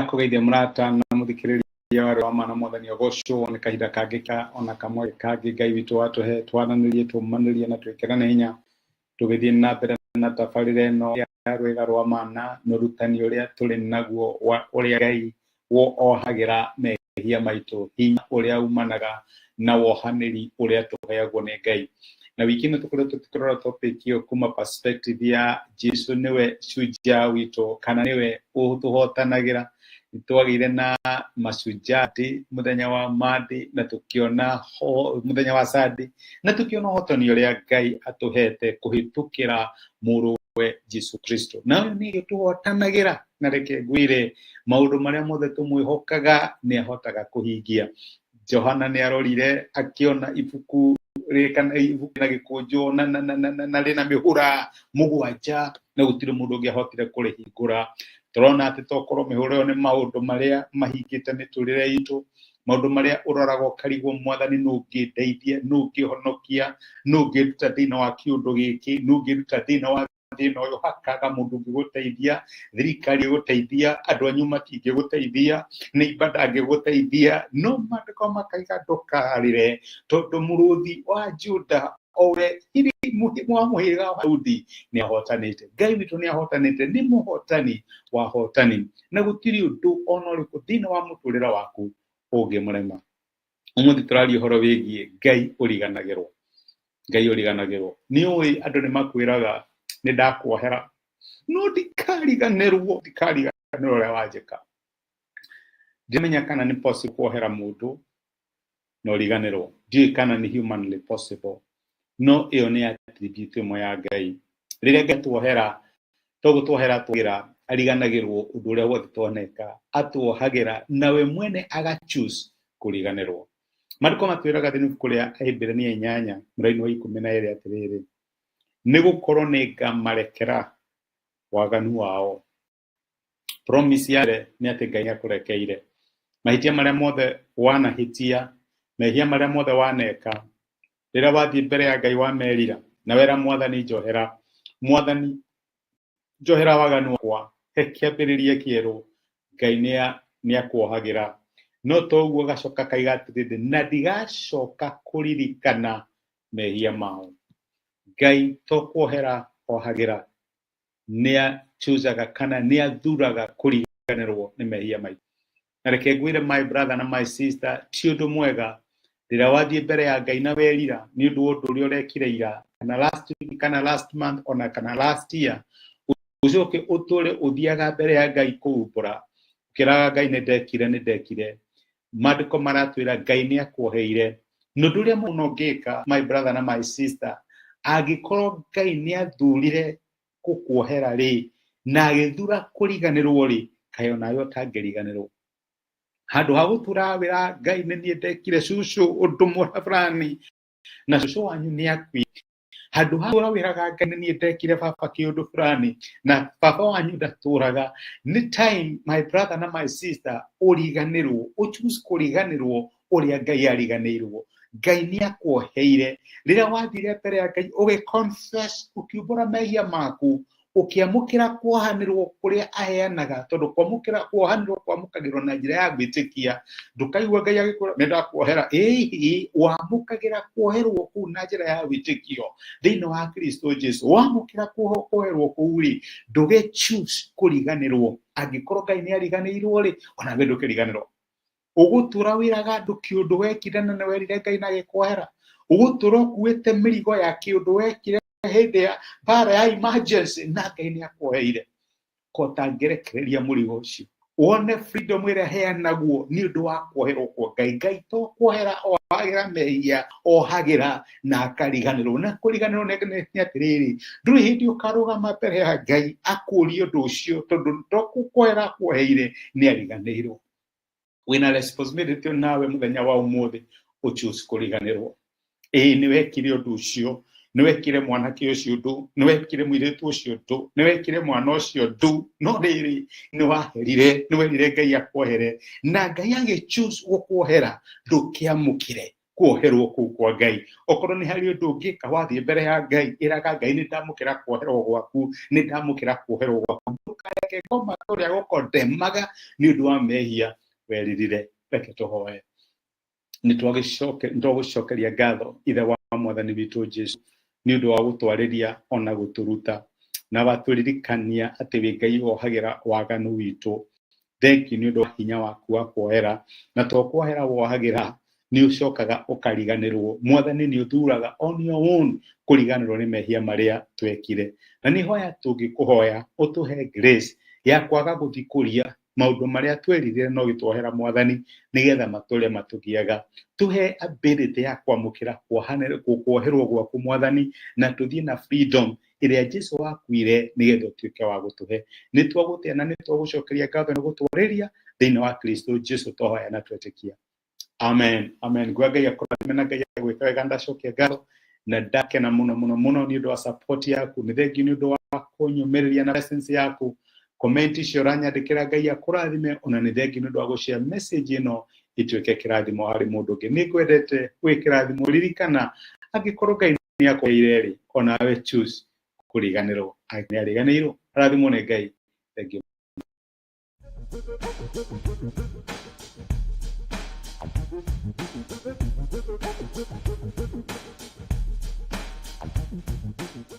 Ndakũgeithia mũrata na mũthikĩrĩria wa rwa mana mwathani ogocwo nĩ kahinda kangĩ ka ona kamwe kangĩ Ngai witũ watũhe twaranĩrie tũmanĩrie na twĩkĩrane hinya tũgĩthiĩ na mbere na tabarĩra ĩno ya rwĩga rwa mana na ũrutani ũrĩa tũrĩ naguo wa ũrĩa Ngai ohagĩra mehia maitũ, hinya ũrĩa umanaga na wohanĩri ũrĩa tũheagwo nĩ Ngai. Na wiki ĩno tũkoretwo tũkĩrora topic ĩyo kuma perspective ya Jesu nĩwe shujaa witũ kana nĩwe ũtũhotanagĩra. Nĩtwagĩire na mashujaa day mũthenya wa Monday na tũkĩona mũthenya wa Sunday na tũkĩona ũhotani ũrĩa Ngai atũhete kũhĩtũkĩra mũrũwe Jesu Kristo. Na ũyũ nĩ tũhotanagĩra na reke ngwĩre maũndũ marĩa mothe tũmwĩhokaga nĩ ahotaga kũhingia. Johana nĩ arorire akĩona ibuku kana ibuku na gĩkũnjo na rĩna mĩhũra mũgwanja na gũtirĩ mũndũ ũngĩahotire kũrĩhingũra. Tũrona atĩ tokorwo mĩhũra ĩyo nĩ maũndũ marĩa mahingĩte mĩtũrĩre itũ, maũndũ marĩa ũroraga ũkarigwo mwathani nũ ũngĩndeithia, nũ ũngĩhonokia, nũ ũngĩnduta thĩinĩ wa kĩũndũ gĩkĩ, nũ ũngĩnduta thĩinĩ wa thĩna ũyũ, hakaga mũndũ ũngĩgũteithia, thirikari ĩgũteithia, andũ anyu matingĩgũteithia, neighbor ndangĩgũteithia, no maandĩko makaiga ndũkarĩre, tondũ mũrũthi wa Juda owe iri wa mũhĩrĩga wa Daudi nĩ ahotanĩte. Ngai witũ nĩ ahotanĩte, nĩ mũhotani wa ahotani, na gũtirĩ ũndũ ona ũrĩkũ thĩinĩ wa mũtũrĩre waku ũngĩmũrema. Ũmũthĩ tũraria ũhoro wĩgiĩ Ngai ũriganagĩrwo. Ngai ũriganagĩrwo. Nĩ ũĩ andũ nĩ makwĩraga nĩ ndakuohera, no ndikariganĩrwo, ndikariganĩrwo ũrĩa wanjĩka. Ndimenya kana nĩ possible kuohera mũndũ na ũriganĩrwo. Ndiũĩ kana nĩ humanly possible, no ĩyo nĩ attribute ĩmwe ya Ngai. Rĩrĩa Ngai atuohera, to gũtuohera atuohagĩra, ariganagĩrwo ũndũ ũrĩa wothe twaneka, atuohagĩra na we mwene aga choose kũriganĩrwo. Maandĩko matwĩraga thĩinĩ ibuku rĩa Ahibirania 8 mũraini wa 12 atĩrĩrĩ, nĩ gũkorwo nĩ ngamarekera waganu wao. Promise ya mbere nĩ atĩ Ngai nĩakũrekeire mahĩtia marĩa mothe wanahĩtia, mehia marĩa mothe waneka. Rĩrĩa wathiĩ mbere ya Ngai wamerira na wera mwathani njohera, mwathani njohera waganu wakwa, he kĩambĩrĩria kĩerũ, Ngai nĩakuohagĩra. No to ũguo agacoka akaiga atĩrĩrĩ, na ndigacoka kũririkana mehia mao. Ngai to kuohera ohagĩra, nĩ achuzaga kana nĩ athuraga kũriganĩrwo nĩ mehia maitũ. Na reke ngwĩre my brother na my sister, ti ũndũ mwega rĩrĩa wathiĩ mbere ya Ngai na werira nĩ ũndũ wa ũndũ ũrĩa ũrekire ira kana last week kana last month ona kana last year, ũcoke ũtũre ũthiaga mbere ya Ngai kũumbũra ũkĩraga Ngai nĩ ndekire, nĩ ndekire. Maandĩko maratwĩra Ngai nĩ akuoheire. Na ũndũ ũrĩa mũno ũngĩka my brother na my sister, angĩkorwo Ngai nĩ athurire gũkuohera rĩ, na agĩthura kũriganĩrwo rĩ, kaĩ onawe ũtangĩriganĩrwo? Handũ ha gũtura wĩra Ngai nĩ niĩ ndekire cucu ũndũ mũra fulani na cucu wanyu nĩ akuire, handũ ha gũtura wĩraga Ngai nĩ niĩ ndekire baba kĩũndũ fulani na baba wanyu ndatũraga, nĩ time my brother na my sister ũriganĩrwo, ũchoose kũriganĩrwo ũrĩa Ngai ariganĩirwo. Ngai nĩ akuoheire rĩrĩa wathire mbere ya Ngai ũgĩ confess, ũkiumbũra mehia maku, ũkĩamũkĩra kuohanĩrwo kũrĩa aheanaga, tondũ kwamũkĩra kuohanĩrwo kwamũkagĩrwo na njĩra ya gwĩtĩkia. Ndũkaigua Ngai agĩkwĩra nĩ ndakuohera, ĩĩ, wamũkagĩra kuoherwo kũu na njĩra ya wĩtĩkio thĩinĩ wa Kristo Jesu. Wamũkĩra kuoherwo kũu rĩ, ndũge choose kũriganĩrwo. Angĩkorwo Ngai nĩ ariganĩirwo rĩ, onawe ndũkĩriganĩrwo. Ũgũtũra wĩraga andũ kĩũndũ wekire na nĩ werire Ngai na agĩkuohera. Ũgũtũra ũkuĩte mĩrigo ya kĩũndũ wekire hĩndĩ ya mbara ya emergency na Ngai nĩ akuoheire. Ko ũtangĩrekereria mũrigo ũcio wone freedom ĩrĩa heanagwo nĩ ũndũ wa kuoherwo kwa Ngai. Ngai to kuohera ohagĩra mehia, ohagĩra na akariganĩrwo. Na kũriganĩrwo nĩ atĩrĩrĩ, ndũrĩ hĩndĩ ũkarũgama mbere ya Ngai akũrie ũndũ ũcio, tondũ to kuohera akuoheire, nĩ ariganĩirwo. Wĩna responsibility nawe mũthenya wa ũmũthĩ ũchoose kũriganĩrwo. Ĩĩ, nĩ wekire ũndũ ũcio, nĩ wekire mwanake ũcio ũndũ, nĩ wekire mũirĩtu ũcio ũndũ, nĩ wekire mwana ũcio ũndũ, no rĩrĩ nĩ waherire, nĩ werire Ngai akuohere, na Ngai agĩ choose gũkuohera, ndũkĩamũkĩre kuoherwo kũu kwa Ngai. Okorwo nĩ harĩ ũndũ ũngĩka wathiĩ mbere ya Ngai, ĩraga Ngai nĩ ndamũkĩra kuoherwo gwaku, nĩ ndamũkĩra kuoherwo gwaku. Ndũkareke ngoma ũrĩa gũkondemaga nĩ ũndũ wa mehia weririre. Reke tũhoe. Nĩ twagũcokeria ngatho, Ithe wa Mwathani witũ Jesu, nĩ ũndũ wa gũtwarĩria ona gũtũruta na watũririkania atĩ wĩ Ngai wohagĩra waganu witũ. Thengiũ nĩ ũndũ wa hinya waku wa kuohera, na to kuohera wohagĩra, nĩ ũcokaga ũkariganĩrwo. Mwathani, nĩ ũthuraga on your own kũriganĩrwo nĩ mehia marĩa twekire. Na nĩ hoya tũngĩkũhoya ũtũhe grace ya kwaga gũthikũria maũndũ marĩa twerire no gĩtuohera, Mwathani, nĩgetha matũre matũgiaga. Tũhe ability ya kwamũkĩra kuoherwo gwaku, Mwathani, na tũthiĩ na freedom ĩrĩa Jesu wakuire nĩgetha ũtuĩke wa gũtũhe. Nĩ twagũtĩa na nĩ twagũcokeria ngatho nĩ gũtwarĩria. Thĩinĩ wa Kristo Jesu twahoya na twetĩkia, amen, amen. Ngwa Ngai akũrathime na Ngai agwĩka wega. Ndacokia ngatho na ndakena mũno mũno mũno nĩ ũndũ wa support yaku. Nĩ thengiũ nĩ ũndũ wa kũnyũmĩrĩria na presence yaku, comment icio ũranyandĩkĩra. Ngai akũrathime. Ona nĩ thengiũ nĩ ũndũ wa gũshare message ĩno ĩtuĩke kĩrathimo harĩ mũndũ ũngĩ. Nĩ ngwendete, wĩ kĩrathimo. Ririkana, angĩkorwo Ngai nĩ akũheire rĩ, onawe choose kũriganĩrwo. Nĩ ariganĩirwo. Arathimwo nĩ Ngai. Thengiũ.